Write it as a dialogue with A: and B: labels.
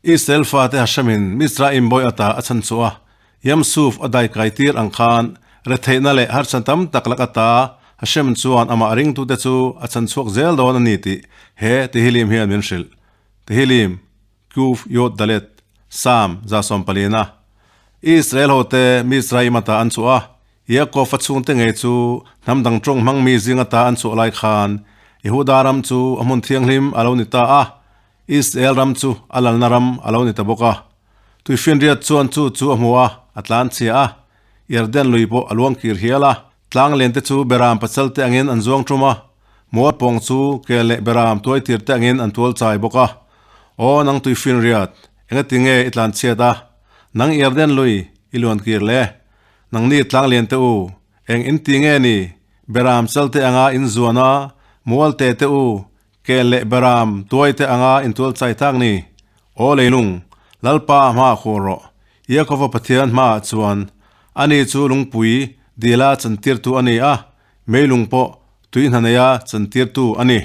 A: Israel fate Hashemin Mizraim bawi ata a chhan chu a, Yamsuf a daikai tir ang khan retheihna leh harsa tam tak lak ata Hashem chuan amah ringtute chu a chhan chhuak zel dawn a ni tih he Tehillim hian min hrilh. Tehillim, Kuf Yod Dalet, Psalm 140. Israel hote Mizraim ata an chhuah a, Yaakov-a chhungte ngei chu hnam dang tawng hmang mi zing ata an chhuah lai khan Yehuda ram chu a hmun thianghlim a lo ni ta a, Israel ram chu a lalna ram a lo ni ta bawk a. Tuifinriat chuan chu chu a hmu a, a tlan chhia a, Yarden lui pawh a luang kir hial a. Tlang len te chu beram pachal te angin an zuang tum a, mual pawng chu kel leh beram tuai tir te angin an tual chai bawk a. Aw nang tuifinriat, engati nge i tlan chhiat a? Nang Yarden lui i luan kir le? Nangni tlang lian te u, eng in ti nge ni? Beram chal te anga in zuan a, mual te te u, kel leh beram tuai te anga in tual chai tak ni? Aw leilung, Lalpa hmaah khur rawh, Yaakova Pathian hmaah chuan ani chu lungpui dila chantirtu a ni a, meilung pawh tui hna neia chantirtu a ni.